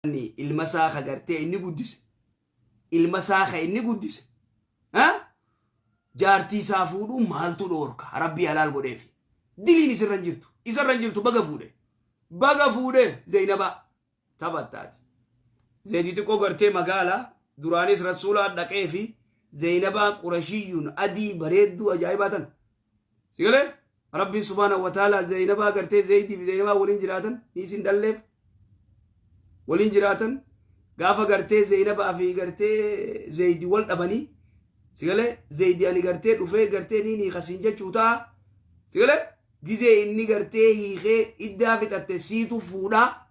Ilma isaa ka gartee inni guddise, ilma isaa ka inni guddise, ha, jaartii isaa fuudhuu maaltu dhoorka? Rabbii halaal godheefi. Diliin isirra hin jirtu, isarra hin jirtu. Baga fuudhe, baga fuudhe. Zeynabaa taphattaati. Zeedi xiqqoo gartee magaalaa duraanis rasuulaa dhaqee fi Zeynabaa Qurashiyyuun adii bareedduu ajaa'ibaa tan si galee. Rabbiin subhaanahu wa ta'ala Zeynabaa gartee Zeydii fi Zeynabaa waliin jiraatan, ni isin dhalleef waliin jiraatan. Gaafa gartee Zeynabaa fi gartee Zeydi wal dhabanii, si galee, Zeydi ani gartee dhufee gartee ni kasiin jechuu ta'a, si galee, gizee inni gartee hiikee iddaa fixatte siitu fuudhaa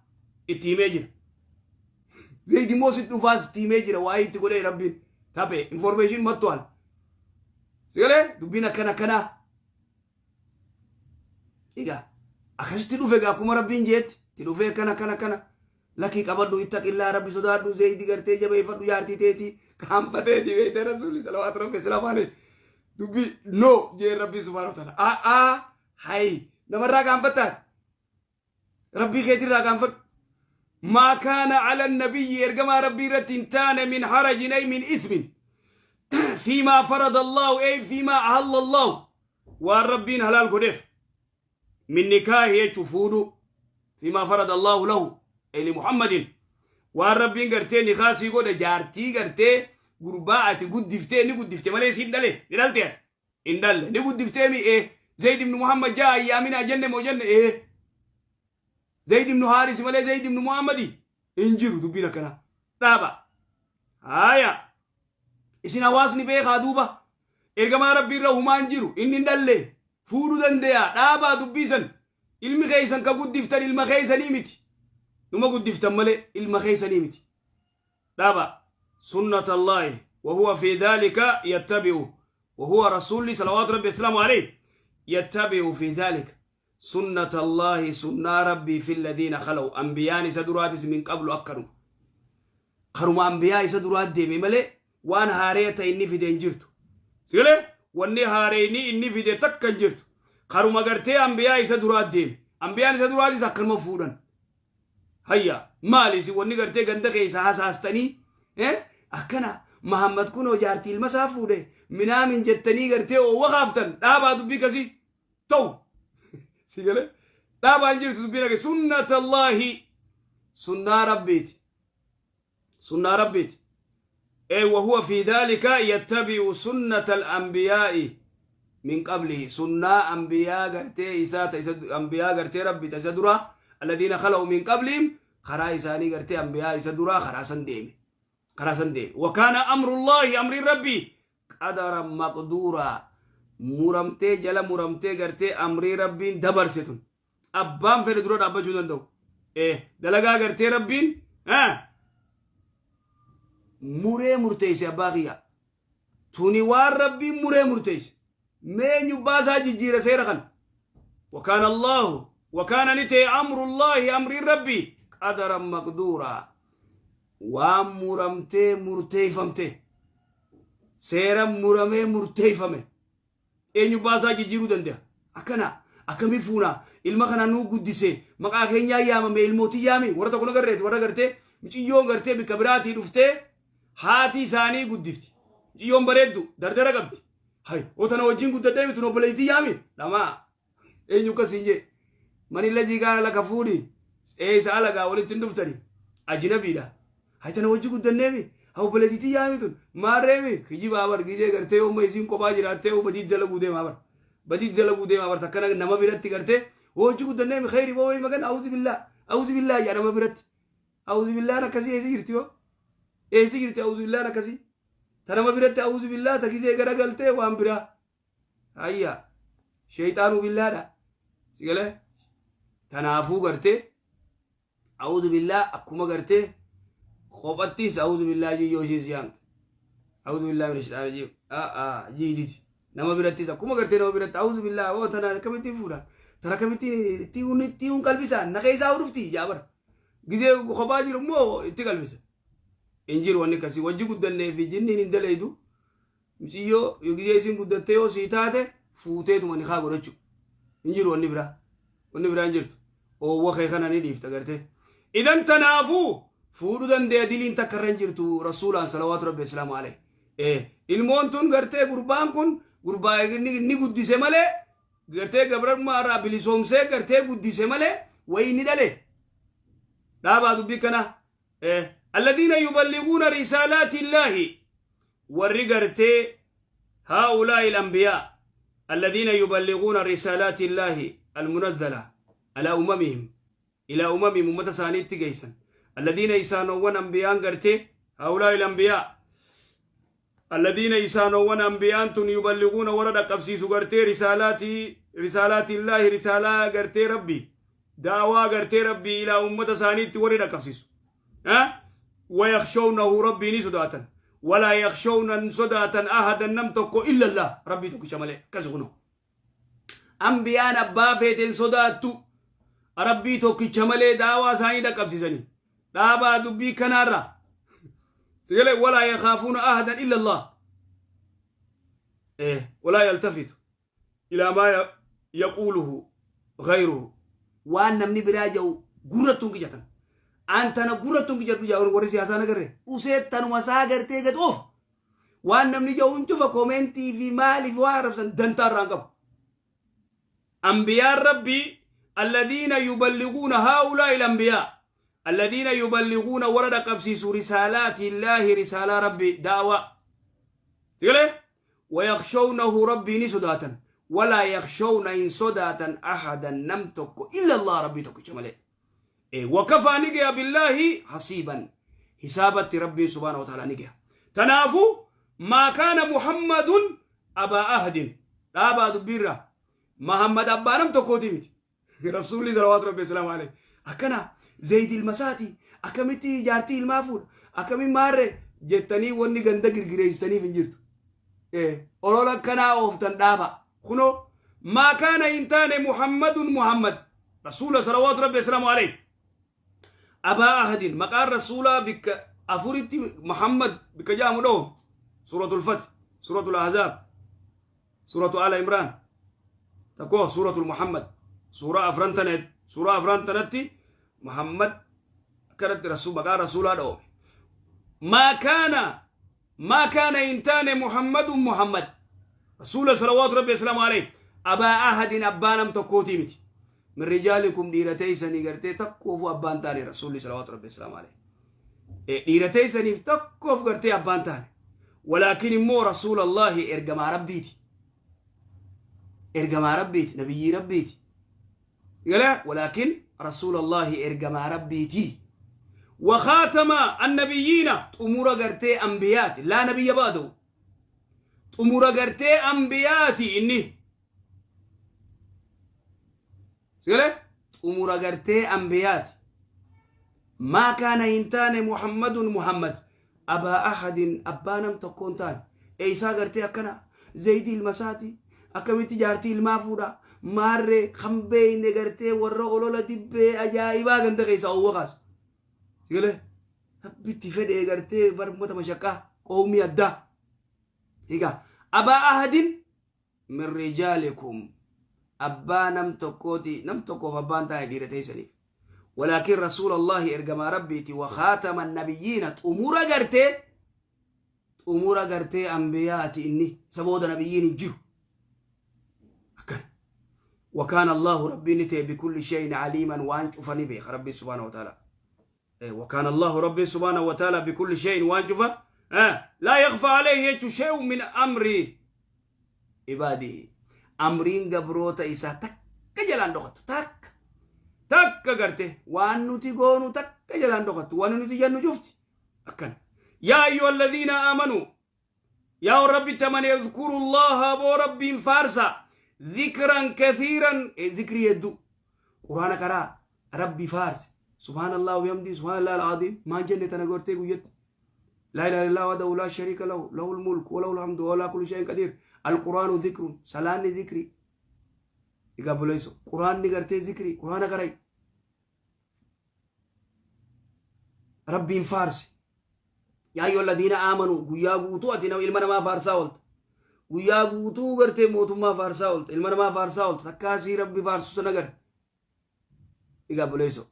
itti himee jira. Zeydi immoo si dhufaas itti himee jira. Waa'ee itti godhee Rabbiin taphee information mattu'al, si galee, dubbiin akkana akkanaa. Egaa akkasitti dhufe egaa akkuma Rabbiin jeetti itti dhufee akkana akkana akkana. Lakkii, qabadhu, ittaqillaa, Rabbi sodaadhu, Zeydi gartee jabeeffadhu, jaartii teetii kaanfateeti beekte. Rasuulli salawaatu Rabbi salaamu dubbii no jeen. Rabbii subhaanahu wa ta'ala aa hay namarraa kaanfattaati, Rabbii keetirraa kaanfadhu. ما كان على النبي ergamaa Rabbii irratti hin taane من حرج أي من إثم فيما فرض الله أي فيما أحل الله waan Rabbiin halaal godheef من نكاح jechuu fuudhu فيما فرض الله له أي لمحمد waan Rabbiin gartee nikaasii godhe, jaartii gartee gurbaa ati guddiftee ni guddifte malee siin dhale ni dhalte, ati hin dhalle, ni guddiftee mi'ee. Zayd ibn Muhammad jaa ayyaaminaa jenne moo jenne ee Zayd ibn Haaris malee Zayd ibn Muhammadi hin jiru. Dubbiin akkanaa dhaaba. Haaya, isin hawaasni beekaa duuba ergamaa Rabbii irra humaan jiru, inni hin dhalle, fuudhuu dandeeya. Dhaabaa dubbii san. Ilmi keessan ka guddiftan ilma keessanii miti, numa guddiftan malee ilma keessanii miti. Dhaaba. سنة الله وهو في ذلك يتبع وهو رسول صلوات ربي السلام عليه يتبع في ذلك سنة الله سنة ربي في الذين خلوا أنبياء isa duraatis من قبل akkanuma karuma anbiyaa isa duraat deeme malee waan haaree ta'e inni fide hin jirtu. Sigalee, wanni haareyni inni fide takka hin jirtu. Karuma gartee anbiyaa isa duraat deeme. Anbiyaan isa duraatis akkanuma fuudhan. Hayya, maali isin wanni gartee ganda keessa hasaastanii akkana Mahammad kunoo jaartii ilma isaa fuudhe minaamin jettanii gartee oowwa kaaftan? Dhaabaa dubbii kasii ta'u. Sigalee, dhaabaa hin jirtu dubbiin akka سنة الله sunnaa Rabbiiti, sunnaa Rabbiiti. Ee وهو في ذلك يتبع سنة الأنبياء من قبله sunnaa anbiyaa gartee isaa ta isa anbiyaa gartee Rabbi ta isa dura الذين خلوا من قبلهم karaa isaanii gartee anbiyaa isa duraa karaa san deeme, karaa san deeme. وكان أمر الله أمر ربي قدرا مقدورا muramtee jala muramtee gartee amrii Rabbiin dabarse tun abbaan fedhe dura dhaabbachuu danda'u. Ee, dalagaa gartee Rabbiin muree murteesse, abbaa kiyya, tuni waan Rabbiin muree murteesse mee nyubbaasaa jijjiira seera kana. وكان الله وكان نتي أمر الله أمر ربي قدرا مقدورا waan muramtee murteeffamte, seera muramee murteeffame eenyu baasaa jijjiiruu danda'a? Akkana akkamii fuunaa? Ilma kana nuu guddise, maqaa keenyaa yaamame, ilmootii yaami. Warra tokko nagarreeti, warra gartee miciyyoon gartee bikka biraatii dhuftee haati isaanii guddifti. Miciyyoon bareeddu dardara qabdi. Hay, otana wajjin guddadhee mitu, obboleettii yaami dhamaa. Eenyu akkasiin jee? من الذي قال لك fuudhi? Eessa alagaa walitti hin dhuftani, ajnabiidha. Hay, tana wajji guddanneemi, haa obboleettii yaami tun maarreemi. Kijibaa bar. Gizee gartee yooma isiin kophaa jiraattee badii dalaguu deemaa bar, badii dalaguu deemaa bar. Takkana nama biratti gartee hojii guddanneemi khayri boo magan أعوذ بالله أعوذ بالله jaa nama biratti. أعوذ بالله akkasii eessa jirti? Yoo eessa jirti أعوذ بالله akkasii? Ta nama biratti أعوذ بالله, ta gizee garagaltee waan biraa. Hayya, sheeyxaanuu billaadha, si galee? Tanaafuu gartee أعوذ بالله akkuma gartee kophattis أعوذ بالله jiyyoo isheen si yaamte أعوذ بالله من الشيطان الرجيم jiiditi. Nama birattis akkuma gartee nama biratti أعوذ بالله oo tanaan akkamittiin fuudha, tana akkamittiin tiihuun qalbisaa na keessaa dhufti jaa bara. Gizee kophaa jiru immoo itti qalbisa. Hin jiru wanni akkasii. Wajji guddannee fi jinniin hin dalaydu. Miciyyoo gizee isin guddattee yoo sii taate fuuteetuma nikaa godhachuu. Hin jiru wanni biraa, wanni biraa hin jirtu. Oowwa kee kana ni dhiifta gartee. Idan tanaafuu Fuudhuu dandeeya diliin takka irra hin jirtu rasuulaan salawaatu rabbi islaamu alayhi. Ilmoon tun gartee gurbaan kun gurbaa ni guddise malee gartee gabrummaa irraa bilisoomsee gartee guddise malee wayii ni dhale. Dhaabaa dubbii kana. Alladhiina yuballighuuna risaalaati illaahi warri gartee haa'ulaa'i al-anbiyaa alladhiina yuballighuuna risaalaati illaahi almunazzala alaa umamihim ilaa umamihim ummata isaaniitti geessan alladhiina isaanowwan anbiyaan gartee haa'ulaa'i al-anbiyaa alladhiina isaanowwan anbiyaan tun yuballighuuna warra dhaqqabsiisu gartee risaalaati illaahi risaalaa gartee rabbii daawaa gartee rabbii ilaa ummata isaaniitti warri dhaqqabsiisu ويخشونه rabbii ni sodaatan ولا يخشون sodaatan أحدا nam tokko إلا الله rabbii tokkicha malee. Akkas kuno anbiyaan abbaa feeten sodaattu rabbii tokkicha malee daawaa isaanii dhaqqabsiisanii. Dhaabaa dubbii kanaarra sigale ولا يخافون أحدا إلا الله ولا يلتفت إلى ما يقوله غيره. Waan namni biraa jedhu gurrattuun kijatan antana gurrattuun kijatu jaa warri siyaasaa nagarre usee tanuma isaa gartee gad oof waan namni jedhu cufa commentii fi maaliif waan arrabsan dantaa irraan qabu. Ambiyaan rabbii الذين يبلغون هؤلاء الأنبياء الذين يبلغون ورد قبسيس رسالات الله رسالة ربي دعوة تقول ويخشونه ربي ni sodaatan ولا يخشون hin sodaatan أحدا nam tokko إلا الله rabbii tokko malee. وكفى ni gaya بالله حسيبا حسابة ربي سبحانه وتعالى ni gaya. Tanaafu ما كان محمد أبا أحد dhaabaa dubbiirra Muhammad abbaa nam tokkooti miti. Rasuulli salawaatu rabbi salaamu alayhi akkana Zayd ilmasaati akkamitti jaartii ilmaa fuudha akkamiin maarre jettanii wanni ganda girgireessitaniif hin jirtu. Olola akkanaa ooftan dhaaba. Kunoo ما كان hin taane محمد Muhammad rasuula salawaatu rabbi salaamu alayhi أبا أحد maqaan rasuulaa bikka afuritti Muhammad bikka jaamu dhoo سورة الفتح، سورة الأحزاب، سورة آل عمران، takko سورة محمد. Suuraa afran tanet suuraa afran tanatti Muhammad akkanatti rasul maqaa rasuulaa dhoome. ما كان hin taane محمد Muhammad rasuula salawaatu rabbi wasalaamu alayhi أبا أحد abbaa nam tokkootii miti من رجالكم dhiira teeysanii gartee takkoofu abbaan taane rasuulli salawaatu rabbi wasalaamu alayhi dhiira teeysaniif tokkoof gartee abbaan taane ولكن immoo رسول الله ergamaa rabbiiti, ergamaa rabbiiti, nabiyyii rabbiiti gala. ولكن رسول الله ergamaa rabbiiti وخاتم النبيين xumura gartee anbiyaati لا نبي بعده xumura gartee anbiyaati inni sigale xumura gartee anbiyaati. ما كان hin taane محمد Muhammad أبا أحد abbaa nam tokkoon taane. Eeysaa gartee akkana Zaydi ilmasaati akkamitti jaartii ilmaa fuudha maarree kan beeyne gartee warra olola dibbee ajaa'ibaa ganda keessaa owwa kaasu sigale rabbitti fedhee gartee barmoota mashaqqaa qoomii addaa. Egaa أبا أحد من رجالكم abbaa nam tokkooti nam tokkoof abbaan taane dhiira teessaniif ولكن رسول الله ergamaa rabbiiti وخاتم النبيين xumura gartee anbiyaati inni sabooda nabiyyiin hin jiru akkan. وكان الله rabbii ni ta'e بكل شيء عليما waan cufa ni beeka rabbi سبحانه وتعالى. وكان الله ربي سبحانه وتعالى بكل شيء waan cufa لا يخفى عليه شيء من أمر عباده amriin gabroota isaa takka jalaan dhokattu takka takka garte waan nuti goonu takka jalaan dhokattu waan nuti jennu cufti akkana. يا أيها الذين آمنوا yaa rabbi taman اذكروا الله boo rabbiin faarsa ذكرا كثيرا zikrii hedduu quraana karaa rabbi faarse سبحان الله وبحمده سبحان الله العظيم maan jenne tana gortee guyyatti لا إله إلا الله وحده لا شريك له له الملك وله الحمد وهو على كل شيء قدير. القرآن ذكر salaanni zikri egaa quraanni gartee zikri quraana qarai rabbiin faarsi. يا أيها الذين آمنوا guyyaa guutuu ati ilma namaa faarsaa oolta guyyaa guutuu gartee mootummaa faarsaa oolta ilma namaa faarsaa oolta takkaasii rabbi faarsutu nagar egaa buleeso.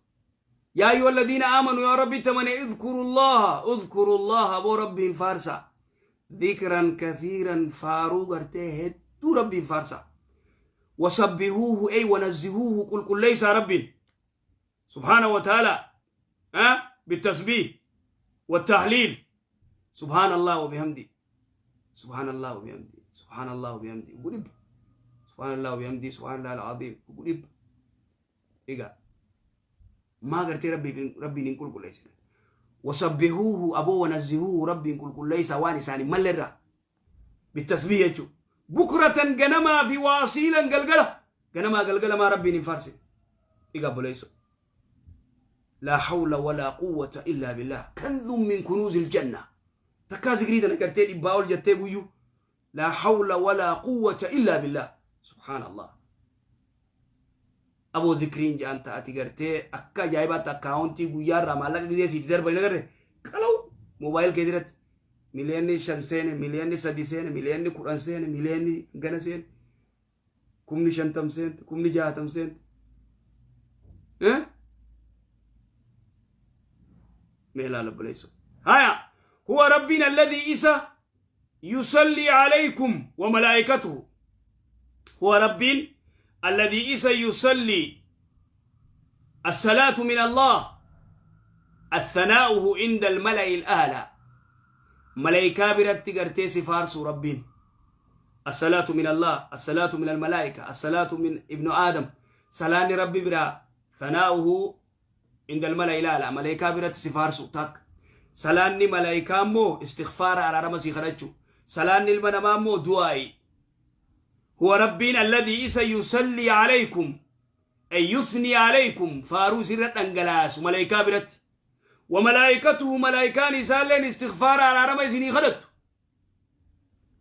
Yaa ayyuha alladhiina aamanu, yaa Rabbitti amane, idhkuru Allaha, udhkuru Allaha, aboo Rabbiin faarsa, dhikran kathiiran, faaruu gartee hedduu Rabbiin faarsa. Wasabbihuuhu ey wanazzihuuhu, qulqulleeysaa Rabbiin subhaanahu wa ta'ala بالتسبيح والتهليل. سبحان الله وبحمده، سبحان الله وبحمده، سبحان الله وبحمده، قريب، سبحان الله وبحمده، سبحان الله العظيم، قريب. Egaa maa gartee Rabbiin hin qulqulleessine? Wasabbihuuhu, aboo, wanazzihuuhu, Rabbiin qulqulleessa waan isaanii mallerraa, بالتسبيح jechuu, بكرة ganamaa fi وأصيلا galgala. Ganamaa galgala maa Rabbiin hin faarsine? Egaa obboleesso, لا حول ولا قوة إلا بالله كنز من كنوز الجنة. Takkaa zikrii tana gartee 100 ol jettee guyyu, لا حول ولا قوة إلا بالله، سبحان الله. Aboo, zikriin jedhan ta'ati gartee akka ajaa'ibaatti akkaawuntii guyyaarraa maallaqa gisee siiti darbanii agarre qalaw mobile kee irratti miliyoonni 5 seene, miliyoonni 3 seene, miliyoonni 10 seene, miliyoonni gana seene, 50,000 seente, 60,000 seente. Mee ilaala obboleesso. Haya, هو ربنا الذي إسا يصلي عليكم وملائكته. هو رب الذي إسا يصلي، الصلاة من الله الثناؤه عند الملأ الأعلى. ملائكة biratti gartee si faarsu Rabbiin. الصلاة من الله، الصلاة من الملائكة، الصلاة من ابن آدم. Salaanni Rabbi biraa ثناؤه عند الملأ الأعلى, ملائكة biratti si faarsu takka. Salaanni malaayikaa immoo istighfaara, araarama sii kadhachuu. Salaanni ilma namaa immoo du'aa'i. هو ربين الذي إسا يصلي عليكم أي يثني عليكم, faaruu sirra dhangalaasu malaayikaa biratti, وملائكته, malaayikaan isaalleen istighfaara, araarama isinii kadhattu.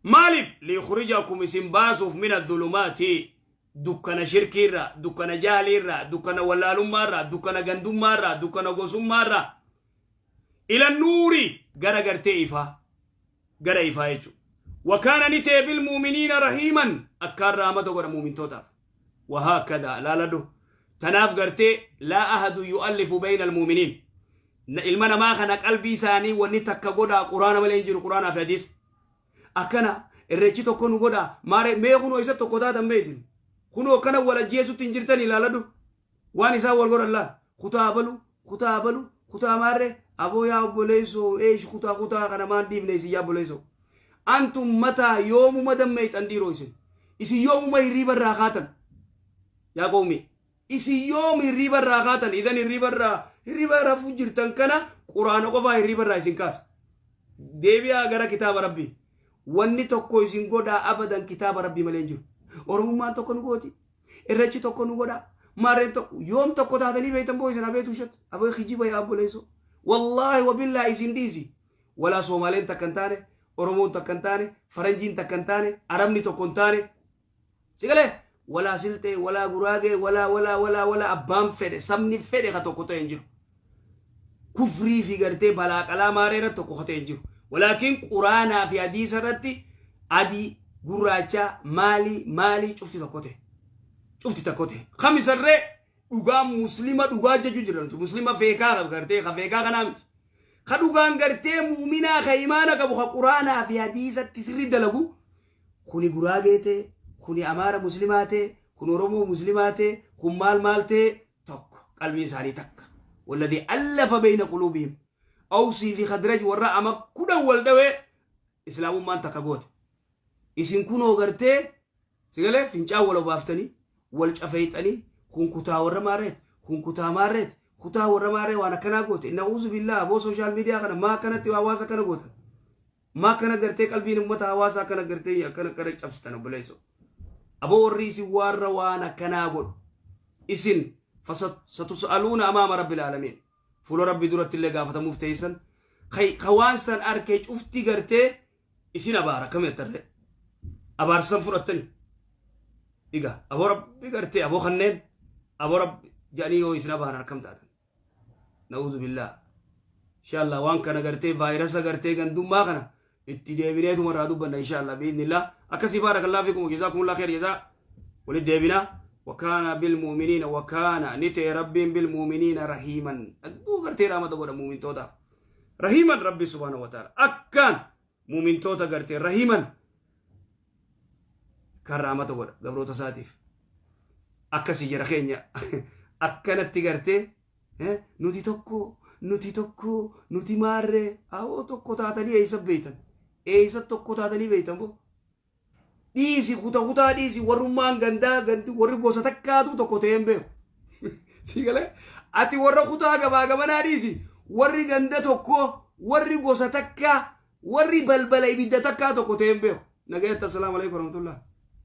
Maaliif? ليخرجكم, isin baasuuf, من الظلمات, dukkana shirkiirra, dukkana jaaliirra, dukkana wallaalummaarra, dukkana gandummaarra, dukkana gosummaarra, إلى النور, gara gartee ifaa, gara ifaa jechuudha. وكان ni ta'e بالمؤمنين رحيما, akkaan rahmata godha mu'mintootaaf. وهكذا laaladhu. Tanaaf gartee لا أحد يؤلف بين المؤمنين. Ilma namaa kana qalbii isaanii wanni takka godhaa Quraana malee hin jiru, Quraanaa fi hadiis. Akkana irreechi tokko nu godhaa maare mee kunoo isa tokko taatan mee isin kunoo akkana wal ajjeesutti hin jirtan. Ilaaladhu waan isaan wal godhan. Laal, kutaa balu, kutaa balu, kutaa maarree. Aboo, yaa obboleessoo, eesh kutaa kutaa kana maan dhiifne isin? Yaa obboleessoo, أنتم متى, yoomuma dammeeyxan dhiiroo? Isin yoomuma hirriiba irraa kaatan? Yaa qawmi, isin yoom hirriiba irraa kaatan? Idan hirriiba irraa hirriiba rafuu jirtan kana Quraana qofaa hirriiba irraa isin kaasa. Deebi'aa gara kitaaba Rabbii. Wanni tokko isin godhaa abadan kitaaba Rabbii malee hin jiru. Oromummaan tokko nu gooti, irreechi tokko nu godhaa, maarreen tokko. Yoom tokko taatanii beektan boo isin? Abeetu shat abee kijiba. Yaa obboleessoo, wallaahi wabillaa isin dhiisi, walaa Soomaaleen takka hin taane, Oromoon takka hin taane, Faranjiin takka hin taane, Arabni tokko hin taane, sigalee, walaa Silxee, walaa Guraagee, walaa walaa walaa walaa abbaan fedhe, sabni fedhe ka tokko ta'e hin jiru. Kufrii fi gartee balaa qalaa maaree irratti tokko ka ta'e hin jiru. Walaakin Quraanaa fi hadiisa irratti adii, gurraacha, maalii maalii cufti tokko ta'e, cufti tokko ta'e. Kamisarree dhugaa Muslima dhugaa jechuu jira. Muslima feekaa gartee ka feekaa kanaa miti, ka dhugaan gartee muuminaa, ka imaana qabu, ka Quraanaa fi hadiisatti sirri dalagu. Kuni Guraagee ta'e, kuni Amaara Muslimaa ta'e, kun Oromoo Muslimaa ta'e, kun maal maal ta'e, tokko, qalbiin isaanii takka. والذي ألف بين قلوبهم, Awsii fi Khadraj warra ama 10 wal dhawee Islaamummaan takka goote. Isin kunoo gartee sigalee fincaan wal obaaftanii, wal cafeeyxanii, kun kutaa warra maarreet, kun kutaa maarreet, kutaa warra maarree, waan akkanaa goote. نعوذ بالله. Aboo, social media kana maa akkanatti hawaasa akkana gootan? Maa akkana gartee qalbiin uummata hawaasa akkana gartee akkana akkana cabsitan? Obboleesso, aboo, warri isin warra waan akkanaa godhu isin ستسألون أمام رب العالمين, fuula Rabbi duratti illee gaafatamuuf teessan. Ka waan san arkee cufti gartee isin abaara. Akkami attarree abaarsan fudhattani? Iga aboo Rabbi gartee aboo kanneen aboo Rabbi jedhanii yoo isin abaaran akkam taatan? نعوذ بالله. Inshallah, waan kana gartee vaayirasa gartee gandummaa kana itti deebineetuma irraa dubbanna, inshallah, بإذن الله. Akkasii. بارك الله فيكم, جزاكم الله خير جزاء. Walit deebinaa. Wakaana bilmu'miniina, wakaana ni ta'e Rabbiin bilmu'miniina rahiiman. Hedduu gartee rahmata godha mu'mintootaaf. Rahiiman Rabbi subhaanahu wa ta'ala. Akkaan mu'mintoota gartee rahiiman kan rahmata godha gabroota isaatiif. Akkasii jara keenya akkanatti gartee nuti tokko, nuti tokko, nuti maarree awoo tokko taatanii eessa beeytan? Eessa tokko taatanii beeytan boo? Dhiisi kuta kutaa dhiisi, warrummaan gandaa gandi warri gosa takkaatu tokko ta'ee hin beeku. Sii galee? Ati warra kutaa gabaa gamanaa dhiisi, warri ganda tokko, warri gosa takkaa, warri balbala ibidda takkaa tokko ta'ee hin beeku. Nagayatti, assalaamu alaikum warahmatullah.